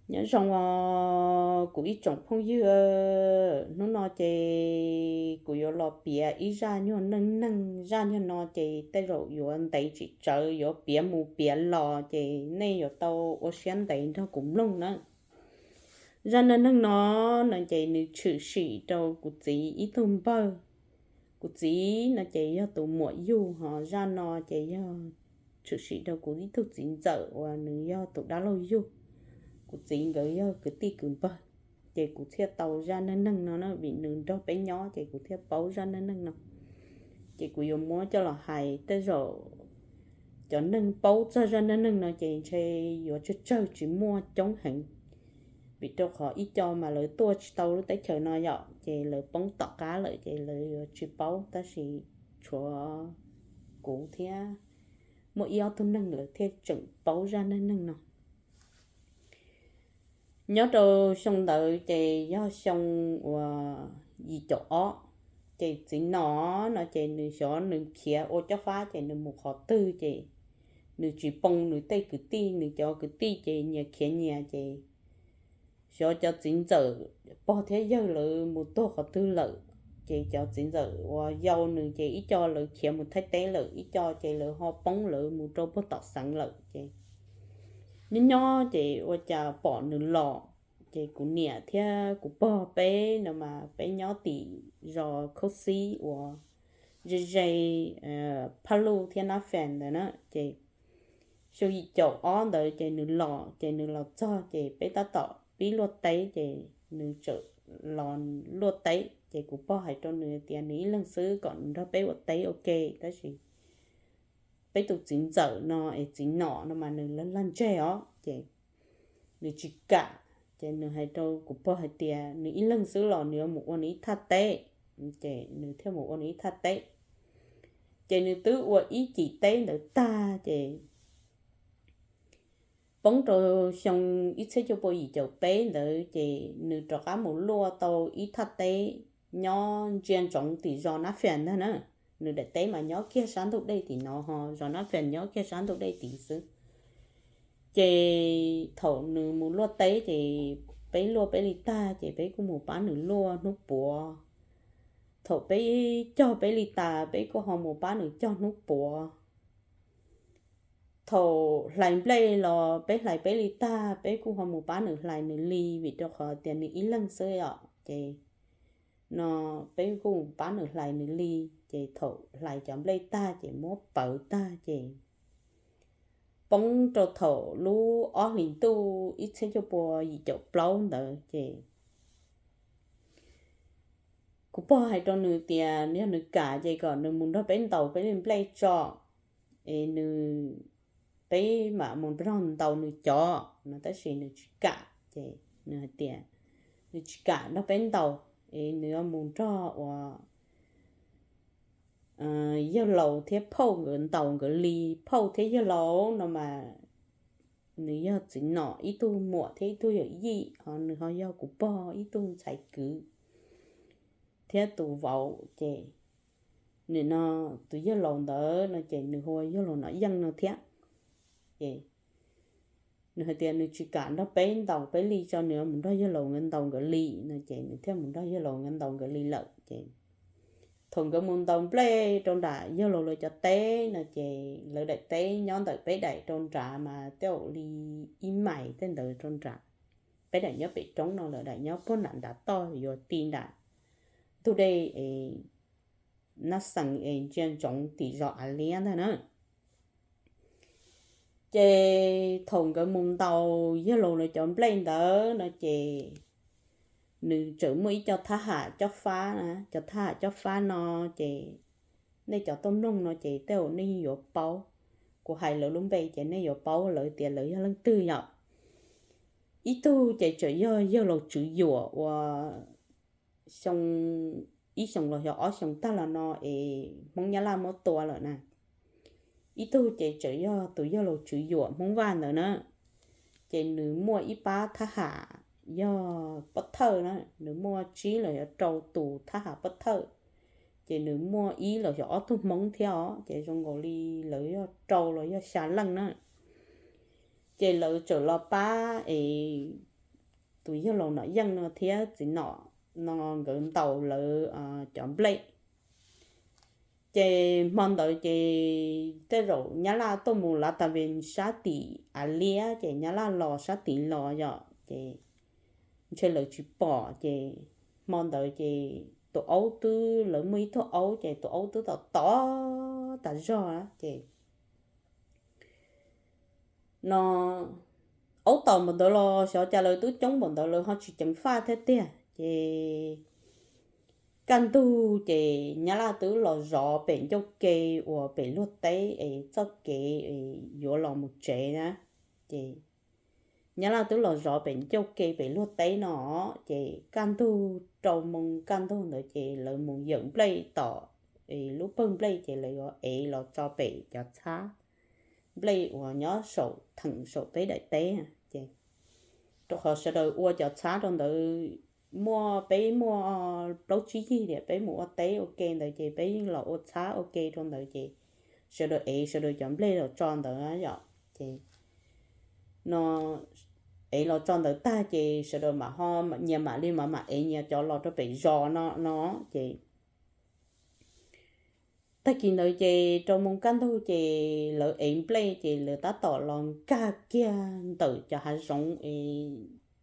Nyob zoo os kuv ib tsoom phooj ywg, hnub no ces kuv yuav los piav ib zaj nyuag neej neeg. Zaj nyuag no ces tej zaum yuav ntev tsis tsawv, yuav piav mus piav los ces nej yuav tau ua siab ntev nrog kuv mloog na. Zaj neej neeg no, no ces nws tshwm sim rau kuv txiv ib tug npawg. Kuv txiv no ces yog tus muam yug, ho zaj no ces yog tshwm sim rau kuv ib tug txiv ntxawm uas nws yog tus dab laug yug. Kuv txiv nkawd yog kwv tij kwv npawg, ces kuv thiaj tau zaj neej neeg no na, vim nws nrog peb nyob ces kuv thiaj paub zaj neej neeg no. Ces kuv yuav muab coj los hais, tej zaum cov neeg paub txog zaj neej neeg no ces ntshe yuav tsawg tsawg tsis muaj coob heev, vim rau qhov ib co mas lawv tuaj tsis tau lub teb chaws no yom, ces lawv poob tom qab lawm ces lawv yuav tsis paub, tab sis tshuav kuv thiab muaj ib ob tug neeg lawv thiaj tseem paub zaj neej neeg no. Nyob rau xyoo ntawd ces yog xyoo uas yim caum ob, ces txiv nom no ces nws xyov nws khiav ua cob fab ces nws mus qhov twg ces nws tsis pom nws tej kwv tij, nws cov kwv tij ces nyias khiav nyias ces xyov cov txiv ntxawm pog thiab yawg lawv mus tuag qhov twg lawm. Ces cov txiv ntxawm uas yau nws ces ib co lawv khiav mus Thaib teb lawm, ib co ces lawv ho poob lawv mus rau puag tom xeev lawm ces nyob nyob ces ua cas pom nws los. Ces kuv niam thiab kuv pog peb no mas peb nyob tim zos khaub xib uas ze ze Phaj Luj thiab Nab Fes ntawd na. Ces xyoo yim caum ob ntawd ces nws los, ces nws los txog ces peb tab tom pib luaj teb ces nws txawm los luaj teb. Ces kuv pog hais rau nws tias nws ib leeg xwb kom nws nrog peb ua teb ua ke, tab sis peb tus txiv ntxawm no es txiv nom no mas nws lag lag ntseg os, ces nws tsis kam. Ces nws hais rau kuv pog hais tias nws ib leeg xwb los nws yuav mus ua nws ib thaj teb, ces nws thiaj mus ua nws ib thaj teb. Ces nws twb ua ib cim teb ntawd tag ces poob rau xyoo ib txhiab cuaj pua yim caum peb ntawd ces nws rov qab mus luaj tau ib thaj teb nyob ntsia ntsoov tim zos Nab Fes ntag na. Nws daim teb mas nyob kiag sab ntug dej tim no, ho zos Nab Fes nyob kiag sab ntug dej tim xwb. Ces thaum nws mus luaj teb ces peb luaj peb li tag ces peb kuj mus pab nws luaj hnub puav. Thaum peb cog peb li tas peb kuj ho mus pab nws cog hnub puav. Thaum hlais nplej los peb hlais peb li tag peb kuj ho mus pab nws hlais nws li, vim rau qhov tias nws ib leeg xwb os. Ces no peb kuj mus pab nws hlais nws li. Ces thaum hlais cov nplej tag ces muab pawv tag ces poob rau thaum lub ob hlis ntuj ib txhiab cuaj pua yim caum plaub ntawd ces kuv pog hais rau nws tias yog nws kam ces kom nws mus nrog peb ntaus peb li nplej tso, es nws, peb mam mus nrog ntaus nws cov no, tab sis nws tsis kam. Ces nws hais tias nws tsis kam nrog peb ntaus, es nws yuav mus nrog uas yawg laus thiab phauj nkawd ntaus nkawd li. Phauj thiab yawg laus no mas nws yog txiv nom ib tug muam thiab ib tug yawm yij, ho nws ho yog kuv pog ib tug ntxhais kwv thiab tus vauv. Ces nim no tus yawg laus ntawd no ces nws hu ua yawg laus Nom Yeej no thiab. Ces nws hais tias nws tsis kam nrog peb ntaus peb li tso, nws yuav mus nrog yawg laus nkawd ntaus nkawd li no, ces nws thiaj mus nrog yawg laus nkawd ntaus nkawd li lawm. Ces thaum nkawd mus ntaus nplej rau nram yawg laus lawv cov teb no ces lawv daim teb nyob ntawm peb daim rau nrad mas tej zaum li ib mais tej ntawd rau nram. Peb daim nyob pem roob no, lawv daim nyob puag nram ntav toj yuav ti nram ntug dej es Nab Xees es ntsia ntsoov tim zos Av Liab ntag na. Ces thaum nkawd mus ntaus yawg laus lawv cov nplej ntawd no ces nws tseem muaj ib co thab ham cob fab na. Cov thab ham cob fab no ces nej cov tuaj mloog no ces tej zaum nej yuav paub, kuv hais lawv lub npe ces nej yuav paub lawv tias lawv yog leej twg yom. Ib tug ces tseem yog yawg laus Tswv Yuam uas xyoo, ib xyoos los xyov ob xyoos tag los no es Hmoob Nyab Laj muab tua lawm na. Ib tug ces tseem yog tus yawg laus Tswv Yuam Hmoob Vaj ntawd na. Ces nws muaj ib pab thab ham yog pov thawj na, nws muaj tsib los xyov rau tus thab ham pov thawj. Ces nws muaj ib los xyov ob tug Hmoob thiab os, ces zoo nkaus li lawv yog rau los yog xya leej na. Ces lawv tseem los pab es tus yawg laus Nom Yeej no thiab txiv Nom no nkawd ntaus lawv cov nplej. Ces hmo ntawd ces tej zaum Nyab Laj tuaj mus lav tas ve sab tim av liab ces Nyab Laj los sab tid los yom, ces ntshe lawv tsis pom ces hmo ntawd ces tus aub twb, lawv muaj ib tug aub ces tus aub twb tom tom tas zog ces no aub tom npaum ntawd los xyov cas lawv twb coob npaum ntawd lawv ho tsis ceev faj thiab tiag ces kaj ntug ces Nyab Laj twb los zov pem ncauj ke uas pem luag teb es txoj kev yuav los mus tsev na. Ces Nyab Laj twb los zov pem ncauj ke pem luag teb no ces kaj ntug rau moo kaj ntug ntawd ces lawv mus yawm nplej tom lub pawg nplej ces lawv yuav ev los tso pem cov txhab nplej uas nyob saum theem saum peb daim teb ces rau qhov sawv daws ua cov txhab rau ntawd muaj, peb muaj plaub tsib yig tias peb mus ua teb ua ke ntawd ces peb yeej los ua txhab ua ke rau ntawd ces sawv daws ev sawv daws cov nplej los tso ntawd yom. Ces no ev los tso ntawd tag ces sawv daws mam ho nyias mam li mam mam ev nyias cov los rau pem zos no no ces tag kis ntawd ces rau moo kaj ntug ces lawv ev nplej ces lawv tab tom los nkag kiag ntawm cov hav zoov es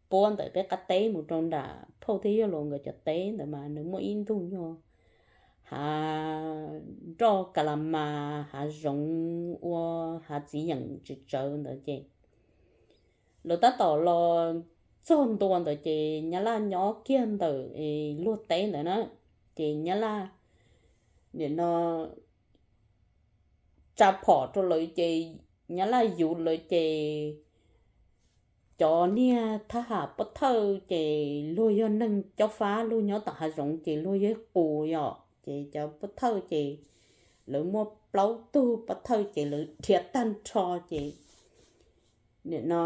puab ntawm peb qab teb mus rau nram phauj thiab yawg laus nkawd cov teb ntawd mas nws muaj ib ntug nyuag hav nroj ka la mas hav zoov ua hav txiv yeem tsawv tsawv ntawd ces lawv tab tom los txog ntua ntawd ces Nyab Laj nyob kiag ntawm luag teb ntawd na ces Nyab Laj nim no tsa phom rau lawv ces Nyab Laj yuv lawv ces cov niag thab ham pob thawj ces luag yog neeg cob fab luag nyob tom hav zoov ces luag yog qus yom ces cov pob thawj ces lawv muaj plaub tug pob thawj ces lawv dhia tag nrho ces nim no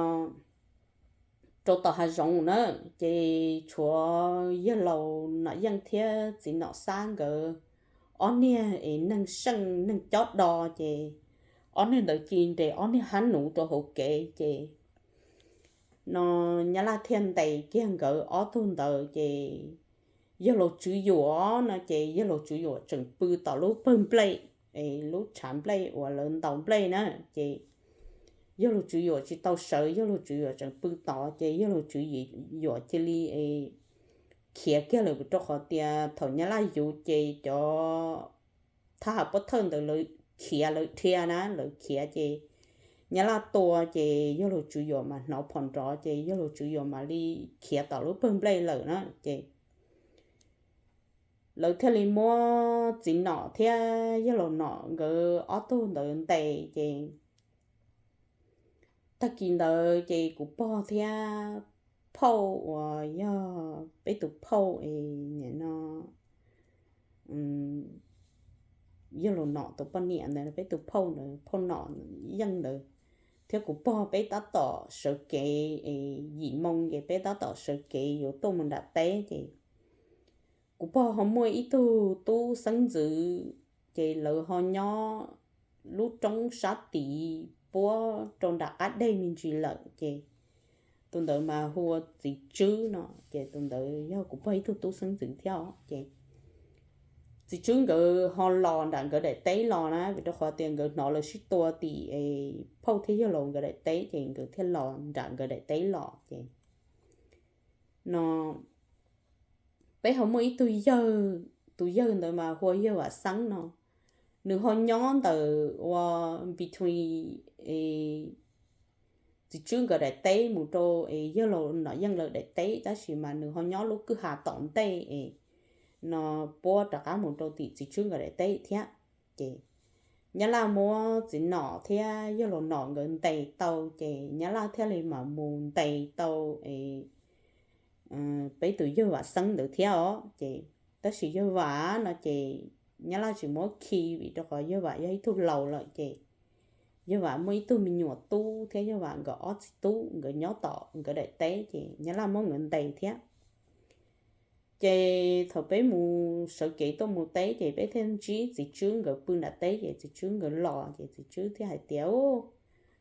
rau tom hav zoov na ces tshuav yawg laus Nom Yeej thiab txiv Nom Xab nkawd ob niag es neeg seej neeg cob do ces ob niag ntawd cia li nres ob niag hab nuv rau hauv kev ces no Nyab Laj thiaj ntes kiag nkawd ob tug ntawd ces yawg laus Tswv Yuam no ces yawg laus Tswv Yuam tseem pw tom lub pawg nplej, lub tshav nplej uas lawv ntaus nplej na ces yawg laus Tswv Yuam tsis tau sawv, yawg laus Tswv Yuam tseem pw tod ces yawg laus Tswv Yuam cia li khiav kiag lawm rau qhov tias thaum Nyab Laj yuv ces cov thab ham pob thawj ntawd lawv khiav lawv dhia na, lawv khiav ces Nyab Laj tua ces yawg laus Tswv Yuam mas hnov phom nrov ces yawg laus Tswv Yuam mam li khiav tom lub pawg nplej lawm na ces lawv thiaj li muab txiv Nom thiab yawg laus Nom nkawd ob tug ntawd ntes ces tag kis ntawd ces kuv pog thiab phauj uas yog peb tus phauj es nim no yawg laus Nom tus poj niam ntawd, peb tus phauj ntawd, phauj Nom Yeej ntawd thiab kuv pog peb tab tom sawv kev es yim moo ces peb tab tom sawv kev yuav tuaj mus nram teb ces kuv pog ho muaj ib tug tub xeeb ntxwv ces lawv ho nyob lub roob sab tid puab rau nram qab deg me ntsis lawm ces tus ntawd mas hu ua txiv Tswb no ces tus ntawd yog kuv pog ib tug tub xeeb ntxwv thiab os ces txiv Tswb nkawd ho los nram nkawd daim teb los na vim rau qhov tias nkawd hnov lawv sib tua tim phauj thiab yawg laus nkawd daim teb ces nkawd thiaj los nram nkawd daim teb los ces no peb ho muaj ib tug yawg, tus yawg ntawd mas hu ua yawg Vam Xeeb no, nws ho nyob ntawm ua between txiv Tswb nkawd daim teb mus rau es yawg laus Nom Yeej lawv daim teb tab sis mas nws ho nyob lub kwj ha tom ntej es no puab rov qab mus rau tim txiv Tswb nkawd daim teb thiab ces Nyab Laj muab txiv Nom thiab yawg laus Nom nkawd ntes tau ces Nyab Laj thiaj li mam mus ntes tau es peb tus yawg Vam Xeeb ntawd thiab os ces tab sis yawg Vam no ces Nyab Laj tsis muab khi vim rau qhov yawg Vam yog ib tug laus lawm ces yawg Vam muaj ib tug me nyuam tub thiab yawg Vam nkawd ob txiv tub nkawd nyob tom nkawd daim teb ces Nyab Laj muab nkawd ntes thiab ces thaum peb mus sawv kev tuaj mus teb ces peb thiaj ntsib txiv Tswb nkawd pw nram teb ces txiv Tswb nkawd los ces txiv Tswb thiaj hais tias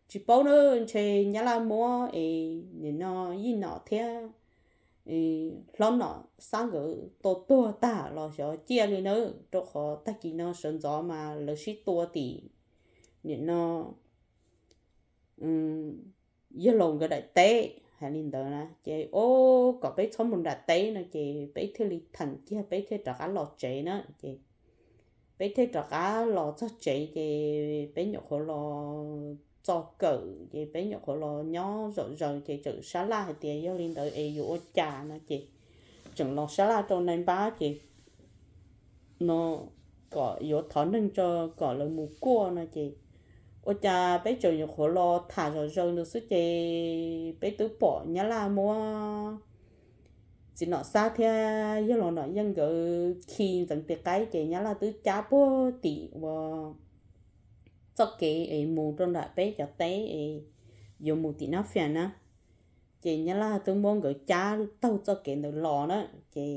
tsis paub na, ntshe Nyab Laj muab es nim no Yij Nom thiab hlob Nom Xab nkawd tua tuag tag los xyov ciaj li na, rau qhov tag kis no sawv ntxov mas lawv sib tua tim nim no yawg laus nkawd daim teb hais li ntawd na. Ces o, kom peb txhob mus nram teb no ces peb thiaj li theem kiag peb thiaj rov qab los tsev na. Ces peb thiaj rov qab los txog tsev ces peb nyuam qhuav los txo kawm ces peb nyuam qhuav los nyob zom zaws ces txawm sab laj hais tias yog li ntawd es yuav ua cas no ces tseem los sab laj rau nai npab ces no kom yuav thov neeg tso kom lawv mus kuaj no ces ua cas peb tseem nyuam qhuav los tham zom zaws ntawd xwb ces peb twb pom nyab laj muab txiv Nom Xab thiab yawg laus Nom Yeej nkawd khi ntxeev tis qaib ces nyab laj twb cab puag tim ua txoj kev es mus rau nram peb cov teb es yuav mus tim Nab Fias na. Ces nyab laj twb muab nkawd cab taug txoj kev ntawd los na. Ces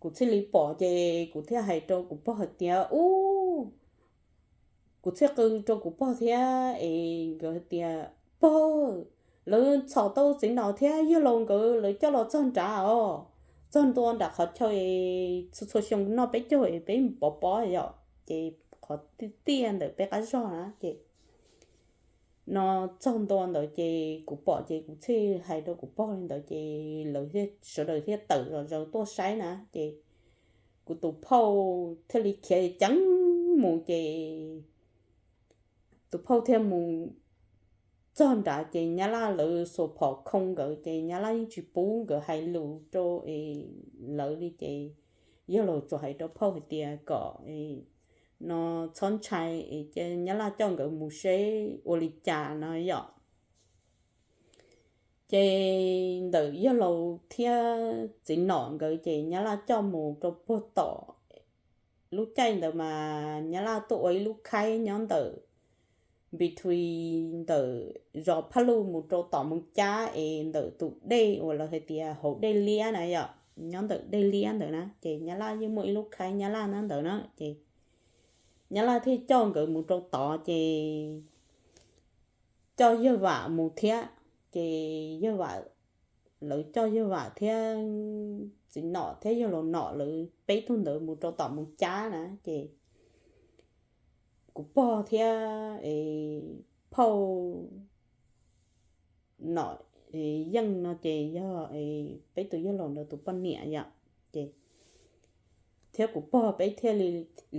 kuv thiaj li pom ces kuv thiaj hais rau kuv pog hais tias, ub, kuv thiaj qw rau kuv pog thiab es nkawd hais tias, pog, lawv txhom tau txiv Nom thiab yawg laus nkawd lawv coj los txog nrad os, txog ntua nram qhov chaw es txhua txhua xyoo noj peb caug es peb mus pov pob yom, ces qhov tiaj tiaj ntawm peb qab zog na ces no txog ntua ntawd ces kuv pom ces kuv thiaj hais rau kuv pog li ntawd ces lawv sawv daws thiaj tawm zom zaws tuaj saib na ces kuv tus phauj thiaj li khiav ceev mus ces tus phauj thiaj mus txog nrad ces nyab laj lawv xuas phom khoo nkawd ces nyab laj yeej tsis pub nkawd hais lus rau es lawv li ces yawg laus tsuas hais rau phauj hais tias kom no txhob ntshai es nyab laj coj nkawd mus seb ua li cas no yom. Ces ntawm yawg laus thiab txiv Nom nkawd ces nyab laj coj mus rau puag tom lub caij ntawd mas nyab laj tuaj ua ib lub khaib nyob ntawm between ntawm zos Phaj Luj mus rau tom Moos Cab es ntawm tus dej uas lawv hais tias hauv dej liab na yom, nyob ntawm dej liab ntawd na ces nyab laj yeej muaj ib lub khaib nyab laj na ntawd na ces nyab laj thiaj coj nkawd mus rau tod ces coj yawg Vam mus thiab ces yawg Vam, lawv coj yawg Vam thiab txiv Nom thiab yawg laus Nom lawv peb tug ntawd mus rau tom Moos Cab na ces kuv pog thiab phauj Nom Yeej no ces yog peb tus yawg laus ntawd tus poj niam yom ces thiab kuv pog peb thiaj li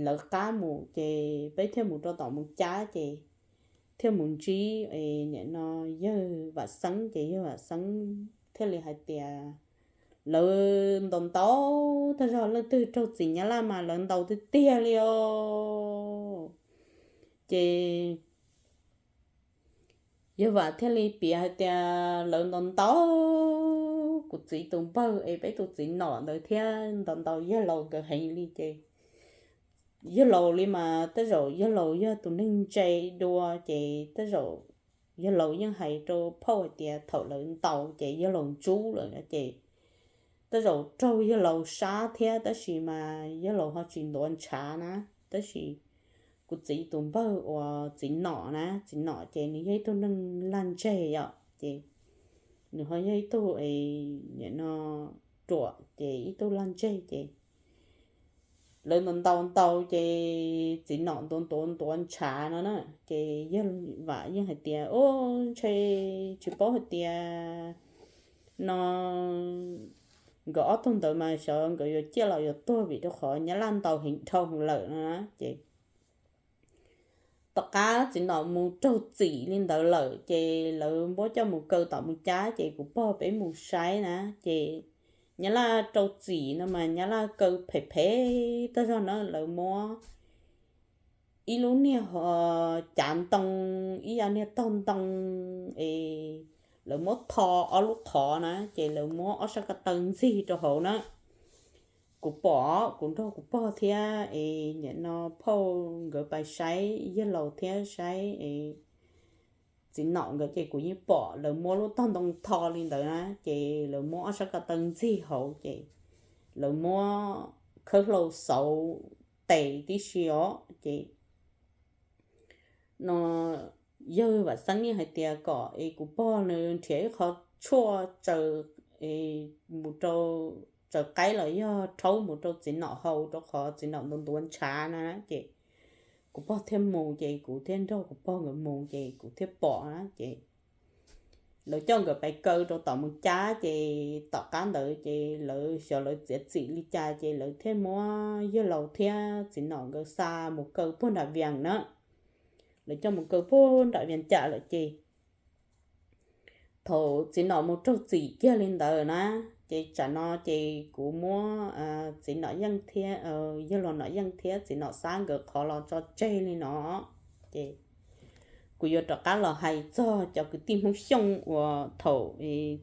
lawv qab mus ces peb thiaj mus rau tom Moos Cab ces thiaj mus ntsib nim no yawg Vam Xeeb ces yawg Vam Xeeb thiaj li hais tias lawv ntaus ntaus tag zog leej twg raug txim nyab laj mas lawv ntaus tiag tiag li os. Ces yawg Vam thiaj li piav hais tias lawv ntaus ntaus kuv txiv tus npawg es peb tus txiv Nom ntawd thiab ntaus ntaus yawg laus nkawd heev li ces yawg laus li mas tej zaum yawg laus yog tus neeg ntse dua ces tej zaum yawg laus yeej hais rau phauj hais tias thaum lawv ntaus ces yawg laus ntsub lawm ces tej zaum raug yawg laus sab thiab tab sis mas yawg laus ho tsis ntuav ntshav na. Tab sis kuv txiv tus npawg uas txiv Nom na, txiv Nom ces nws yog ib tug neeg lag ntseg yom ces nws ho yog ib tug nim no ruam ces ib tug lag ntseg ces lawv ntaus ntaus ntaus ces txiv Nom ntuav ntuav ntuav ntshav no na ces yawg Vam yeej hais tias ub ntshe tsis paub hais tias no nkawd ob tug ntawd mas xyov nkawd yuav ciaj los yuav tuag vim rau qhov nyab laj ntaus heev dhau lawm no na ces tom qab txiv Nom mus raug txim li ntawd lawm ces lawv muab coj mus kaw tom Moos Cab ces kuv pog peb mus saib na ces nyab laj rau txim no mas nyab laj kaw phem phem tag zog na, lawv muab ib lub niag cav ntoo, ib yam niag tog ntoo es lawv muab tho ob lub qhov na ces lawv muab ob sab ko taw ntxig rau hauv na. Kuv pom, kuv nrog kuv pog thiab es nim no phauj nkawd pais saib yawg laus thiab saib es txiv Nom nkawd ces kuv yeej pom lawv muab lub tog ntoo tho li ntawd na ces lawv muab ob sab ko taw ntxig hauv ces lawv muab khawb hlau xauv tes tib si os ces no yawg Vam Xeeb yeej hais tias kom es kuv pog nws nrhiav ib qho tshuaj tsaws mus rau, tsaws qaib los yog rhaub mus rau txiv nom haus rau qhov txiv nom ntuav ntuav ntshav na ces kuv pog thiaj mus ces kuv thiaj nrog kuv pog nkawd mus ces kuv thiaj pom na ces lawv coj nkawd pais kaw rau tom Moos Cab ces tom qab ntawd ces lawv xyov lawv txiav txim li cas ces lawv thiaj muab yawg laus thiab txiv nom nkawd xa mus kaw puag nram Vias na. Lawv coj mus kaw puag nram Vias Cas lawm ces thaum txiv nom mus raug txim kiag li ntawd na ces tsam no ces kuv muab txiv nom Yeej thiab, yawg laus nom Yeej thiab txiv nom Xab nkawd qhov los tso tseg li no ces kuv yuav rov qab los hais txog cov kwv tij Hmoob Xyooj uas thaum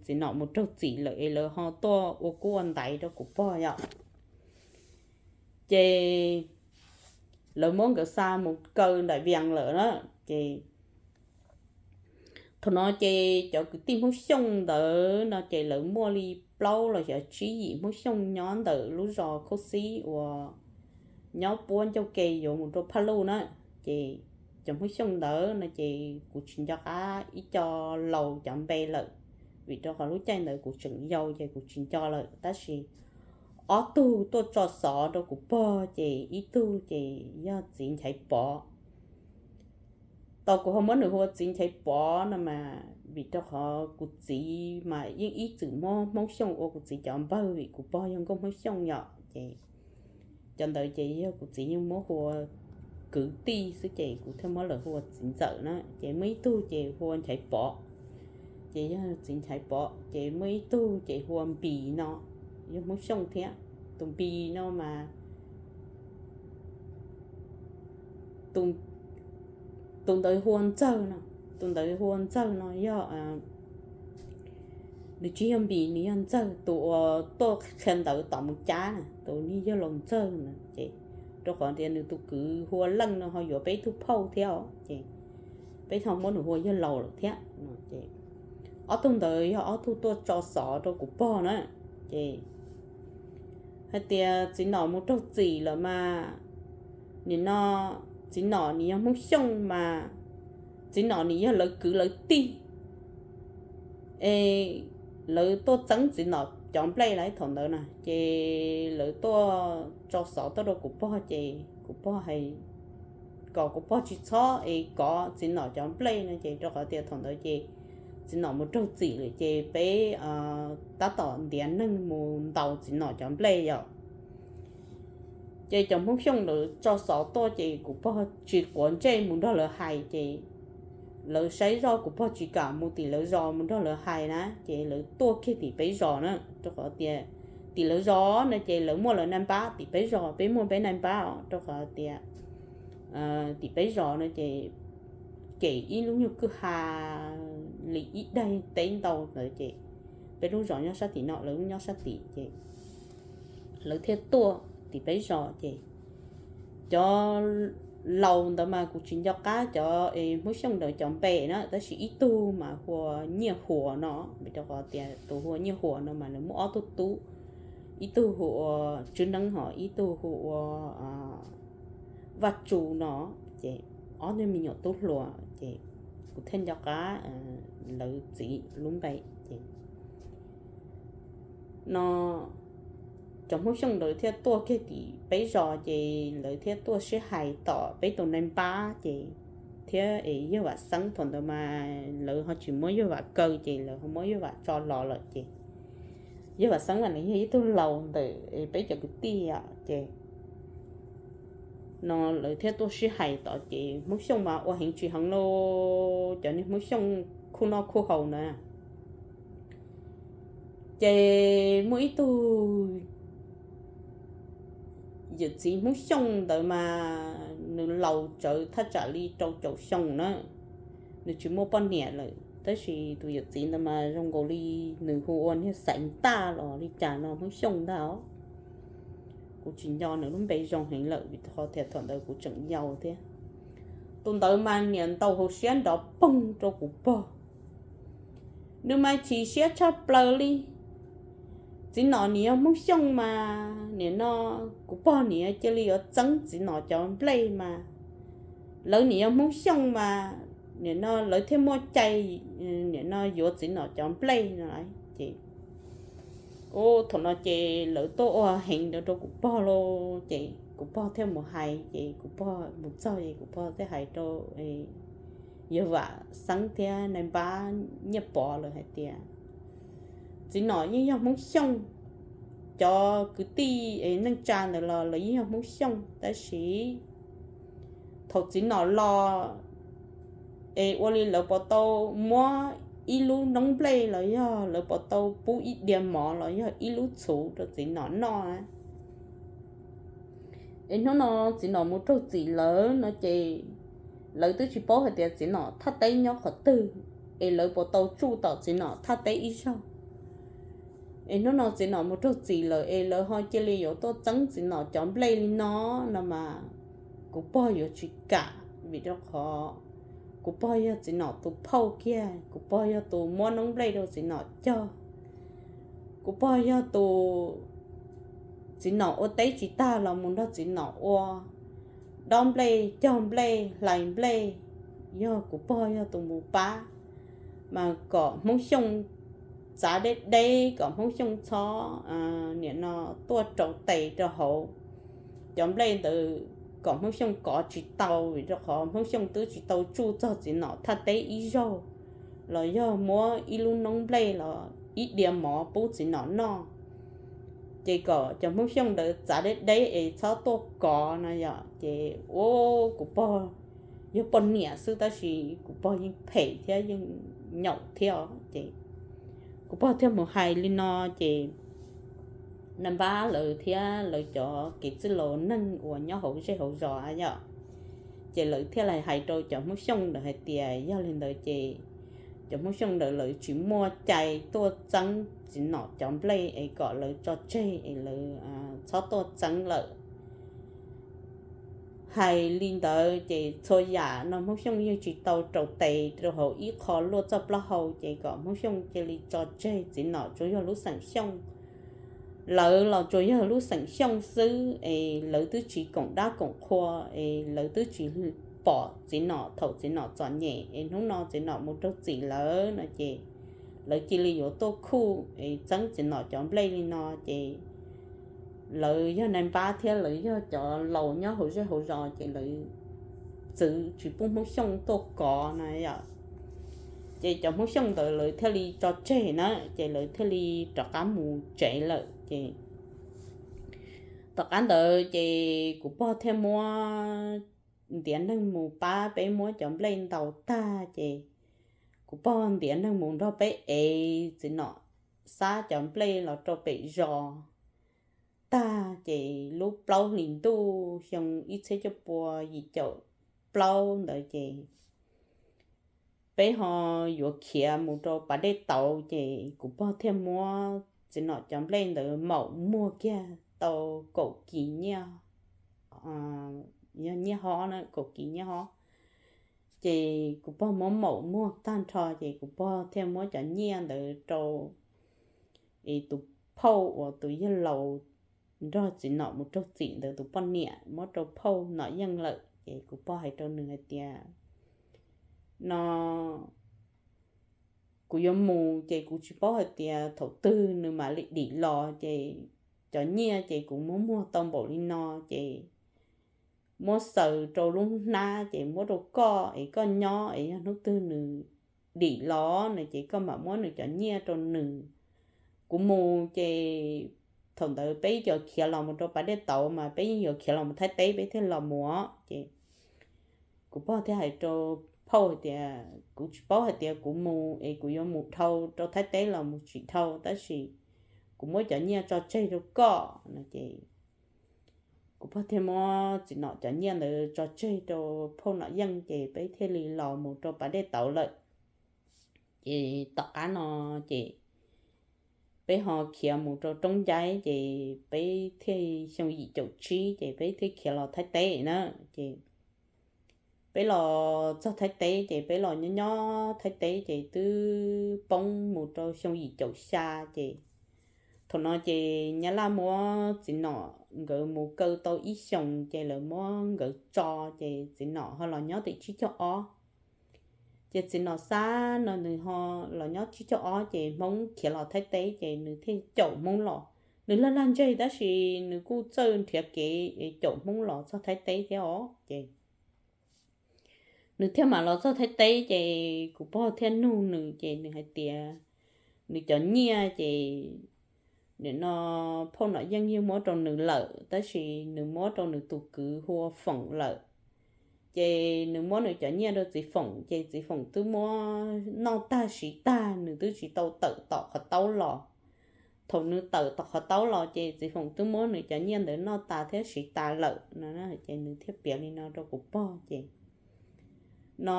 txiv nom mus raug txim lawm es lawv ho tuaj ua kub ua ntaiv rau kuv pog yom. Ces lawv muab nkawd xa mus kaw nram Vias lawm na ces thaum no ces cov kwv tij Hmoob Xyooj ntawd no ces lawv muaj li plaub los xyov tsib yim Hmoob Xyooj nyob ntawm lub zos Khaub Xib uas nyob puab ncauj ke yuav mus rau Phaj Luj na ces cov Hmoob Xyooj ntawd no ces kuv tsis nco qab ib co laus cov npe lawm vim rau qhov lub caij ntawd kuv tseem yau ces kuv tsis nco lawm tab sis ob tug tuaj tso xov rau kuv pog ces ib tug ces yog txiv Nchaiv Pov. Tau kuv ho muab nws hu ua txiv Nchaiv Pov no mas vim rau qhov kuv txiv mas yeej ib txwm muab Hmoob Xyooj ua kuv txiv cov npawg vim kuv pog yog nkauj Hmoob Xyooj yom ces cov ntawd ces yog kuv txiv yeej muab hu ua kwv tij xwb ces kuv thiaj muab lawv hu ua txiv ntxawm na ces muaj ib tug ces hu ua Nchaiv Pov ces yog txiv Nchaiv Pov ces muaj ib tug ces hu ua Npis no yog Hmoob Xyooj thiab. Tus Npis no mas tus ntawd hu ua Ntxawg no, tus ntawd hu ua Ntxawg no yog nws tsis yog Npis, nws yog Ntxawg, tus uas tuaj qhia ntawv tom Moos Cab na, tus niag yog laus Ntxawg na ces rau qhov tias nws tus kwv hu ua Leej no ho yuav peb tug phauj thiab os ces peb ho muab nws hu ua yog laus lawm thiab no ces ob tug ntawd yog ob tug tuaj tso xov rau kuv pog na ces hais tias txiv nom mus raug txim lawm mas nim no txiv nom nim yog Hmoob Xyooj mas txiv nom nim yog lawv kwv lawv tij es lawv tuaj txeeb txiv nom cov nplej lawm thaum ntawd na ces lawv tuaj tso xov tuaj rau kuv pog ces kuv pog hais kom kuv pog tsis txhob es kov txiv nom cov nplej no ces rau qhov tias thaum ntawd ces txiv nom mus raug txim lawm ces peb tab tom ntiav neeg mus ntaus txiv nom cov nplej yom. Ces cov Hmoob Xyooj lawv tso xov tuaj ces kuv pog tsis quav ntsej mus nrog lawv hais ces lawv saib zoj kuv pog tsis kam mus tim lawv zos mus nrog lawv hais na ces lawv tuaj kiag tim peb zos na rau qhov tias tim lawv zos no ces lawv muaj lawv naj npab, tim peb zos peb muaj peb naj npab os rau qhov tias tim peb zos no ces kem ib lub nyuag kwj ha li ib daig teb ntau ntawd ces peb lub zos nyob sab tim no lawv lub nyob sab tim ces lawv thiaj tuaj tim peb zos ces cov laus ntawd mas kuv tsis nco qab cov Hmoob Xyooj ntawd cov npe na tab sis ib tug mas hu ua Nyiaj Huas no vim rau qhov tias tus hu ua Nyiaj Huas no mas nws muaj ob tug tub, ib tug hu ua Tswb Neeb ho ib tug hu ua Vaj Tsu no ces ob tug me nyuam tub hluas ces kuv thiaj nco qab lawv txiv lub npe ces no cov Hmoob Xyooj ntawd thiaj tuaj kiag tim peb zos ces lawv thiaj tuaj sib hais tom peb tus naj npab ces thiab es Yawg Vam Xeeb thaum ntawd mas lawv ho tsis muab Yawg Vam kaw ces lawv ho muab Yawg Vam tso los lawm ces Yawg Vam Xeeb mas nws yog ib tug laus ntawm peb cov kwv tij ces no lawv thiaj tuaj sib hais tod ces Hmoob Xyooj mas ua heev tsis heev lauj, cov niag Hmoob Xyooj khuj noj khuj haus na. Ces muaj ib tug yawm txiv Hmoob Xyooj ntawd mas nws laus tsawv thaj tsam li rau caum xyoo na, nws tsis muaj poj niam lawm tab sis tus yawm txiv ntawd mas zoo nkaus li nws hu ua niag Xaiv Ntaj los li cas no Hmoob Xyooj ntag os. Kuv tsis nco nws lub npe zoo heev lawm vim qhov tias thaum ntawd kuv tseem yau thiab. Tus ntawd mas niam ntaus hauv siab nrov poog rau kuv pog. Nws mas chim siab tshaj plaws li. Txiv nom nim yog Hmoob Xyooj mas nim no kuv pog nim cia li yuav txeeb txiv nom cov nplej mas lawv nim yog Hmoob Xyooj mas nim no lawv thiaj muaj cai nim no yuav txiv nom cov nplej no ces Ub, thaum no ces lawv tuaj ua heev rau rau kuv pog lauj, ces kuv pog thiaj mus hais, ces kuv pog mus txog ces kuv pog thiaj hais rau yawg Vam Xeeb thiab nai npab Nyiaj Pov lawm hais tias txiv nom yeej yog Hmoob Xyooj, cov kwv tij neej tsa ntawd los lawv yeej yog Hmoob Xyooj, tab sis thaum txiv nom los es ua li lawv puas tau muab ib lub noob nplej los yog lawv puas tau pub ib diav mov los yog ib lub txhuv rau txiv nom noj. Es hnub no txiv nom mus raug txim lawm no ces lawv twb tsis paub hais tias txiv nom thaj teb nyob qhov twg, es lawv puas tau tsuj tom txiv nom thaj teb ib zaug. Es hnub no txiv nom mus raug txim lawm es lawv ho cia li yuav tuaj txeeb txiv nom cov nplej li no, no mas kuv pog yuav tsis kam, vim rau qhov kuv pog yog txiv nom tus phauj kiag, kuv pog yog tus muab noob nplej rau txiv nom cog, kuv pog yog tus, txiv nom ua teb tsis tag los mus nrog txiv nom ua, dob nplej, cog nplej, hlais nplej, yog kuv pog yog tus mus pab, mas kom Hmoob Xyooj txav deb deb, kom Hmoob Xyooj txhob nim no tuaj rau tes rau hauv cov nplej ntawd, kom Hmoob Xyooj kov tsis tau, vim rau qhov Hmoob Xyooj twb tsis tau tsuj txog txiv nom thaj teb ib zaug los yog muab ib lub noob nplej los ib diav mov pub txiv nom noj. Ces kom cov Hmoob Xyooj ntawd txav deb deb es txhob tuaj kov no yom. Ces ua kuv pog yog poj niam xwb tab sis kuv pog yeej phem thiab yeej nyaum thiab os. Ces kuv pog thiaj mus hais li no, ces nai npab lawv thiab lawv cov kev txwj laus neeg uas nyob hauv zej hauv zos yom, ces lawv thiaj li hais rau cov Hmoob Xyooj ntawd hais tias yog li ntawd ces cov Hmoob Xyooj ntawd lawv tsis muaj cai tuaj txeeb txiv nom cov nplej es kom lawv tso tseg es lawv txhob tuaj txeeb lawm. Hais li ntawd ces txhua yam no Hmoob Xyooj yeej tsis tau rau tes rau hauv ib qho luaj txoj plaub hau, ces kom Hmoob Xyooj cia li tso tseg txiv nom tsuas yog lub xeem Xyooj. Lawv los tsuas yog lub xeem Xyooj xwb es lawv twb tsis koom dab koom qhua, es lawv twb tsis pom txiv nom thaum txiv nom txom nyem, es hnub no txiv nom mus raug txim lawm no ces lawv cia li yuav tuaj khuj es txeeb txiv nom cov nplej li no ces lawv yog nai npab thiab lawv yog cov laus nyob hauv zej hauv zos ces lawv txwv tsis pub Hmoob Xyooj tuaj kov no yom. Ces cov Hmoob Xyooj ntawd lawv thiaj li tso tseg na, ces lawv thiaj li rov qab mus tsev lawm. Ces tom qab ntawd ces kuv pog thiaj muab ntiav neeg mus pab peb muab cov nplej ntaus tag, ces kuv pog ntiav neeg mus nrog peb ev txiv nom xab cov nplej los rau pem zos tag, ces lub plaub hlis ntuj xyoo ib txhiab cuaj pua yim caum plaub ntawd ces peb ho yuav khiav mus rau pas dej tauv, ces kuv pog thiaj muab txiv nom cov nplej ntawd maum muag kiag tau kaum kis nyiaj, yog nyiaj hob na, kaum kis nyiaj hob. Ces kuv pog muab maum muag tag nrho ces kuv pog thiaj muab cov nyiaj ntawd rau es tus phauj uas tus yawg laus nrog txiv nom mus raug txim ntawd tus poj niam muab rau phauj Nom Yeej lawm. Ces kuv pog hais rau nws hais tias no kuv yuav mus ces kuv tsis paub hais tias thaum twg nws mam li dim los, ces cov nyiaj ces kuv muab muag tau npaum li no, ces muab xaws rau lub hnab ces muab rau koj es koj nyob, es yog hnub twg nws dim los no ces koj mam muab nws cov nyiaj rau nws. Kuv mus ces thaum ntawd peb yuav khiav los mus rau pas dej tauv mas peb yeej yuav khiav los mus Thaib teb peb thiaj los mus. Ces kuv pog thiaj hais rau phauj hais tias kuv tsis paub hais tias kuv mus es kuv yuav mus dhau rau Thaib teb los mus tsis dhau, tab sis kuv muab cov nyiaj tso tseg rau koj no. Ces kuv pog thiaj muab txiv nom cov nyiaj ntawd tso tseg rau phauj Nom Yeej, ces peb thiaj li los mus rau pas dej tauv lawm. Ces tom qab no ces peb ho khiav mus rau Roob Ncaib, ces peb thiaj xyoo yim caum tsib ces peb thiaj khiav los Thaib teb na. Ces peb los txog Thaib teb ces peb los nyob nyob Thaib teb ces twb poob mus rau xyoo yim caum xya. Ces thaum no ces Nyab Laj muab txiv nom nkawd mus kaw tau ib xyoos ces lawv muab nkawd tso, ces txiv nom ho los nyob tim tsib caug ob. Ces txiv Nom Xab no nws ho los nyob tsib caug ob ces Hmoob khiav los Thaib teb ces nws thiaj caum Hmoob los. Nws lag lag ntseg tab sis nws kuj txawj nrhiav kev caum Hmoob los txog Thaib teb thiab os. Ces nws thiaj mam los txog Thaib teb ces kuv pog thiaj nug nws ces nws hais tias nws cov nyiaj ces nim no phauj Nom Yeej yeej muab rau nws lawm tab sis nws muab rau nws tus kwv hu ua Foom lawm. Ces nws muab nws cov nyiaj rau txiv Foom ces txiv Foom twb muab noj tag siv tag, nws twb tsis tau tawm tom qhov taub los. Thaum nws tawm tom qhov taub los ces txiv Foom twb muab nws cov nyiaj ntawd noj tas thiab siv tas lawm no. Ces nws thiaj piav li no rau kuv pog ces no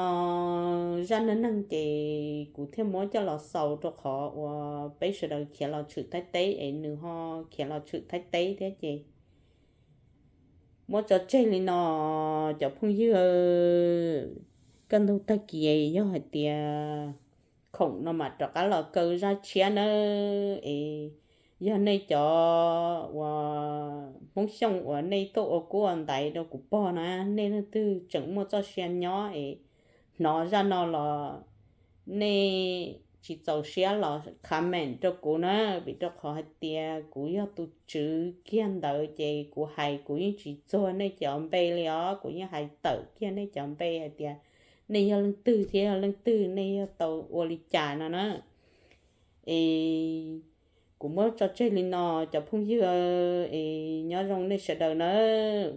zaj neej neeg ces kuv thiaj muab coj los xaus rau qhov uas peb sawv daws khiav los tshwm Thaib teb es nws ho khiav los tshwm Thaib teb thiab ces muab tso tseg li no cov phooj ywg. Kaj ntug tag kis yog hais tias khoom no mam rov qab los kaw zaj tshiab nawb es yog nej cov uas Hmoob Xyooj uas nej tuaj ua kub ua ntaiv rau kuv pog na, nej leej twg tseem muaj txoj sia nyob es hnov zaj no los nej tsis txaus siab los comment rau kuv na, vim rau qhov hais tias kuv yog tus tswv kiag ntawd ces kuv hais kuv yeej tsis txuag nej cov npe li os, kuv yeej hais tawm kiag nej cov npe hais tias nej yog leej twg thiab yog leej twg, nej yog tau ua li cas no na. Es kuv muab tso tseg li no cov phooj ywg, es nyob zoo nej sawv daws nawb.